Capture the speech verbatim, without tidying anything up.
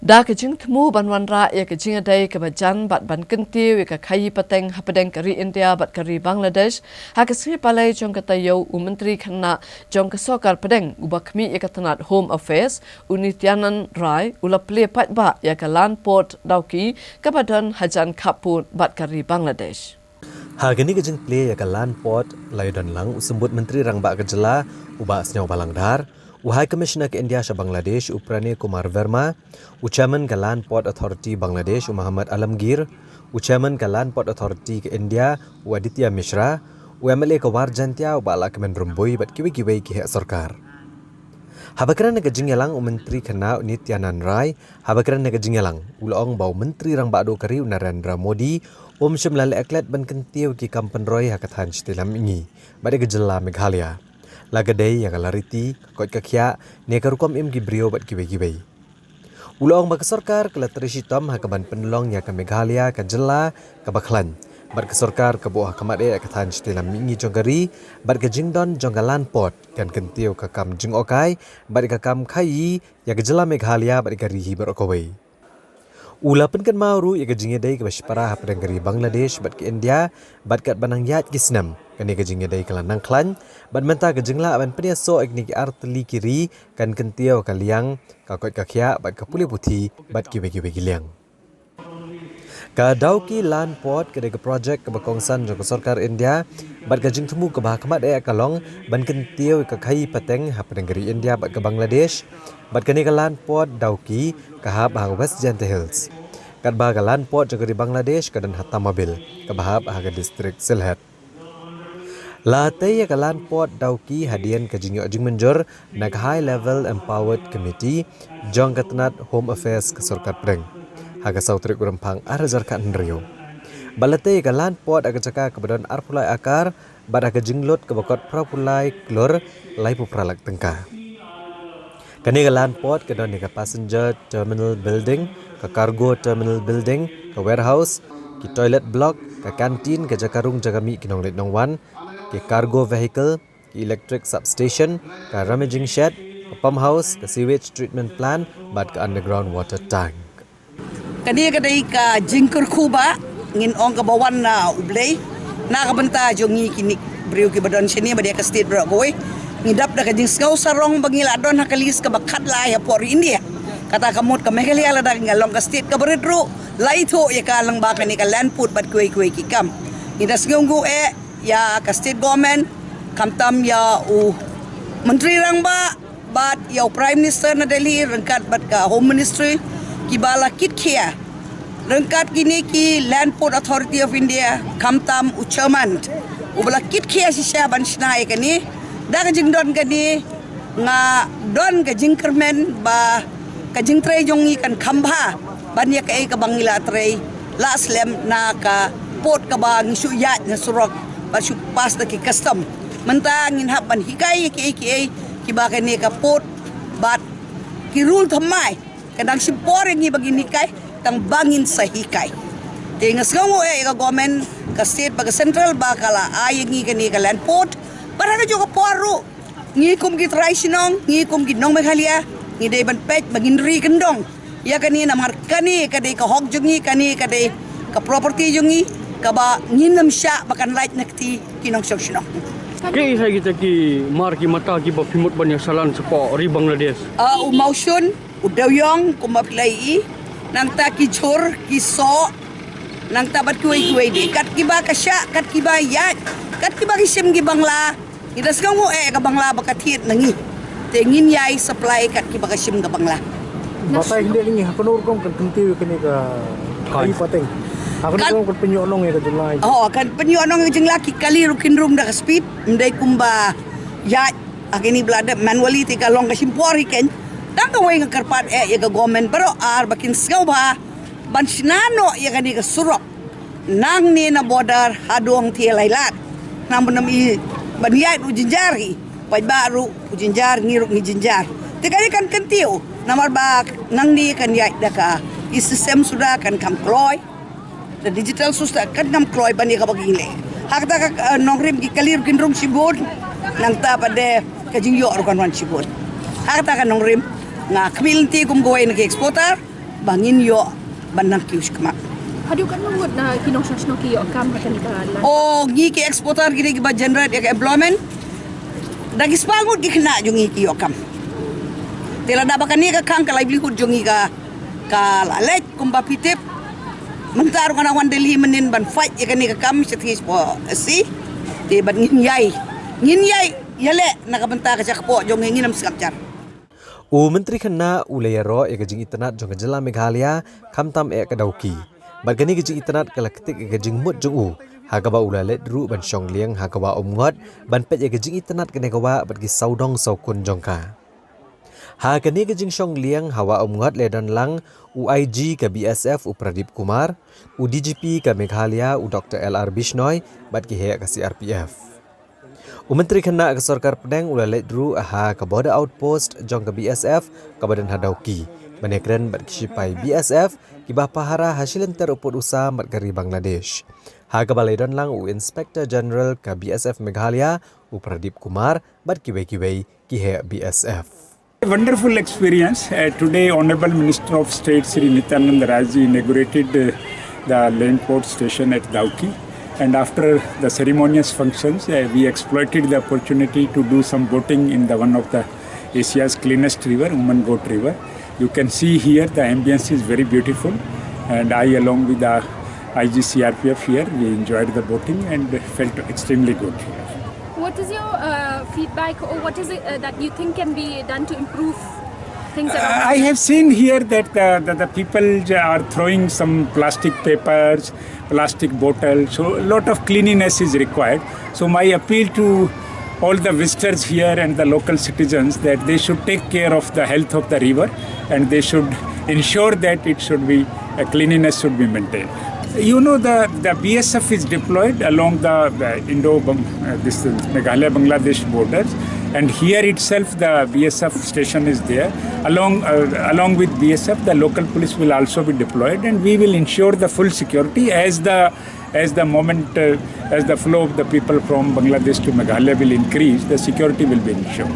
Da ka jingthmu ban wanrah ïa ka jingïadei kaba jan bad ban kyntiew ïa ka khaïi pateng hapdeng ka ri India bad ka ri Bangladesh, ha ka sngi Palei jong ka taïew u Myntri Khynnah jong ka Sorkar Pdeng uba khmih ïa ka tnat Home Affairs, u Nityanand Rai, u la plie paidbah ïa ka Land Port Dawki kaba don hajan khappud bad ka ri Bangladesh. Ha kane ka jingplie ïa ka Land Port la ïadon lang u Symbud Myntri Rangbah ka Jylla, u Bah Sniawbhalang Dhar, u High Commissioner ka India sha Bangladesh, u Pranay Kumar Verma, u Chairman ka Land Port Authority Bangladesh, u Muhammad Alamgir, u Chairman ka Land Port Authority ka India, u Aditya Mishra, u M L A ka War Jaintia, u Bah Lahkmen Rymbui, bad kiwei kiwei ki heh sorkar. Haba kren ha ka jingïalang u Myntri Khynnah u Nityanand Rai, haba kren ha ka jingïalang, u la ong ba u Myntri Rangbah Duh ka ri u Narendra Modi, um shym la leh klet ban kyntiew ki kam pynroi ha ka thaiñ Shatei Lam Mihngi bad ïa ka jylla Meghalaya. La ka dei ïa ka lariti, ka koit ka khiah, ne ka rukom im ki briew bad kiwei kiwei. U la ong ba ka sorkar ka la trei shitom ha kaban pynlong ïa ka Meghalaya ka jylla kaba khlaiñ. Bad ka sorkar ka buh ha khmat eh ïa ka thaiñ Shatei Lam Mihngi jong ka ri, bad ka jingdon jong ka Land Port kan kyntiew ka kam jngohkai bad ka kam khaïi ïa ka jylla Meghalaya bad ka ri hi baroh kawei. U la pynkynmaw ruh ïa ka jingïadei kaba shipara hapdeng ka ri Bangladesh bad ka India, bad katba nang ïaid ki snem, kane ka jingïadei ka la nang khlaiñ, bad mynta ka jinglah ban pynïasoh ïa kine ki artylli ki ri kan kyntiew ka liang, ka koit ka khiah, bad ka pule puthi, bad kiwei kiwei ki liang. Ka Dawki Land Port ka dei ka projek kaba kongsan jong ka sorkar India, bad ka jingthmu kaba ha khmat eh ka long ban kyntiew ïa ka khaïi pateng hapdeng ka ri India bad ka Bangladesh, bad kane ka Land Port Dawki ka hap ha West Jaintia Hills. Katba ka Land Port jong ka ri Bangladesh ka don ha Tamabil, kaba hap ha ka district Sylhet. La tei ïa ka Land Port Dawki hadien ka jingïoh jingmynjur na ka High Level Empowered Committee jong ka tnat Home Affairs ka sorkar pdeng ha ka saw tarik u Rymphang ar hajar khathynriew. Bad la tei ïa ka Land Port ha ka jaka kaba don arphew lai akar, bad ha ka jinglut kaba kot phraphew lai klur laiphew phra lak tyngka. Kane ka Land Port ka don ïa ka Passenger Terminal Building, ka Cargo Terminal Building, ka Warehouse, ki Toilet Block, ka Canteen, ka jaka rung jaka mih ki nongleit nongwan, ki Cargo Vehicle, ki Electric Substation, ka Rummaging Shed, ka Pump House, ka Sewage Treatment Plant, bad ka Underground Water Tank. Kane ka dei ka jingkyrkhu ba ngin ong kaba wan na U Blei na ka bynta jong ngi kine ki briew kiba don shane bad ïa ka state baroh kawei. Ngi dap da ka jingsngew sarong ba ngi la don ha ka list kaba khatlai hapoh ri India. Kata ka mut ka Meghalaya lada ka long ka state kaba rit ruh, la ithuh ïa ka lyngba kane ka Land Port bad kiwei kiwei ki kam. Ngi da sngewnguh eh ïa ka state government, khamtam ïa u Myntri Rangbah bad ïa u Prime Minister na Delhi ryngkat bad ka Home Ministry kiba la kitkhia ryngkat kine ki Land Port Authority of India, khamtam u Chairman uba la kitkhia shisha ban shna ïa kane. Da ka jingdon kane nga don ka jingkyrmen ba ka jingtrei jong ngi kan kham bha ban ïa kaei kaba ngi la trei la slem na ka port kaba ngi shu ïaid na surok bad shu pass da ki custom. Mynta ngin hap ban hikai ïa kiei kiei kiba kane ka port bad ki rule thymmai ka dang shim por ïa ngi ba ngin hikai tang ba ngin sa hikai. Te nga sngewnguh eh ïa ka government ka state bad ka central ba ka la ai ïa ngi kane ka Land Port. Bad ha kajuh ka por ruh ngi kum ki trai shnong, ngi kum ki nong Meghalaya, ngi dei ban peit ba ngin ri kyndong ïa kane namar kane ka dei ka hok jong ngi, kane ka dei ka property jong ngi kaba ngin ym shah ba kan lait na kti ki nongshong shnong. Ki sa kita ki mar ki mata kiba phi mut ban ïa salan shapoh ri Bangladesh. Ah, u Mawshun, u Dewiong kumba phi la ïohi, nangta ki jhur, ki soh, nangta bad kiwei kiwei de. Kat kiba ka shah, kat kiba ïaid, kat kiba ki shim ki bangla. Ngi da sngewnguh eh ka bangla ba ka thied na ngi. Te ngin ïai supply kat kiba ka shim ka bangla. Batai khyndiat ngi ha kano rukom kan kyntiew kane ka khaïi pateng. Ha kano rukom kan pynïoh nong ïa ka jylla. Oh, kan pynïoh nong ïa ka jylla ki kali ruh kin rung da ka speed. Ym dei kumba ïaid ha kine ba la dep manually te ka long ka shim por hi ken. Tang kawei nga kyrpad eh ïa ka government baroh ar ba kin sngewbha ban shna noh ïa kane ka surok. Nangne na border haduh Hangthie Lailad. Namar ba ym i ban ïaid ruh jynjar hi. Paidbah ruh u jynjar, ngi ruh ngi jynjar. Te kane kan kyntiew namar ba nangne kan ïaid da ka e-system suda kan kham kloi. Da digital suda kan kham kloi ban ïa kaba ngi leh. Ha kata ka, eh, nongrim ki kali ruh kin rung shibun. Nangta pat de ka jingïoh ruh kan wan shibun. Ha kata ka nongrim nga khmih lynti kum kawei na ki exporter. Ba ngin ïoh ban nang kiew shikmat. Haduh katno ngut na ki nongshong shnong ki ïoh kam ha kane ka line? O ngi ki exporter ki dei kiba generate ïa ka employment. Da ki spah ngut ki khynnah jong ngi ki ïoh kam. Te lada ba kane ka khang ka livelihood jong ngi ka, ka la leit kumba phi tip. Mynta ruh nga dang wan Delhi mynnin ban fight ïa kane ka kam sha T H P C. Te ban ngin ïai, ngin ïai ïaleh na ka bynta ka jaka poh jong ngi, ngin ym sngap jar. U Myntri Khynnah u la ïaroh ïa ka jingitynnad jong ka jylla Meghalaya, khamtam eh ka Dawki. Bad kane ka jingitynnad ka la ktik ïa ka jingmut jong u, ha kaba u la leit ruh ban shong lieng ha ka Wah Umngot ban peit ïa ka jingitynnad kane ka wah bad ki sawdong sawkun jong ka. Ha kane ka jingshong lieng ha Wah Umngot la don lang u I G ka B S F u Pradip Kumar, u D G P ka Meghalaya u Doctor L R Bishnoi bad ki heh ka C R P F. U Myntri Khynnah ka Sorkar Pdeng u la leit ruh ha ka border outpost jong ka B S F kaba don ha Dawki ban ïakren bad ki shipai B S F kiba pahara ha shilynter u pud u sam bad ka ri Bangladesh. Ha kaba la don lang u Inspector General ka B S F Meghalaya u Pradip Kumar bad kiwei kiwei ki heh B S F. A wonderful experience. Uh, today, Honorable Minister of State Shri Nityanand Rai ji inaugurated uh, the land port station at Dawki. And after the ceremonious functions, uh, we exploited the opportunity to do some boating in the one of the Asia's cleanest river, Umangod River. You can see here the ambience is very beautiful, and I, along with the I G C R P F here, we enjoyed the boating and felt extremely good here. What is your uh, feedback, or what is it uh, that you think can be done to improve things around? Uh, I have seen here that the, the, the people are throwing some plastic papers, plastic bottles, so a lot of cleanliness is required. So my appeal to all the visitors here and the local citizens that they should take care of the health of the river and they should ensure that it should be, uh, cleanliness should be maintained. You know, the, the B S F is deployed along the, the Indo, uh, this uh, Meghalaya Bangladesh borders, and here itself the B S F station is there. Along, uh, along with B S F, the local police will also be deployed, and we will ensure the full security as the as the moment, uh, as the flow of the people from Bangladesh to Meghalaya will increase, the security will be ensured.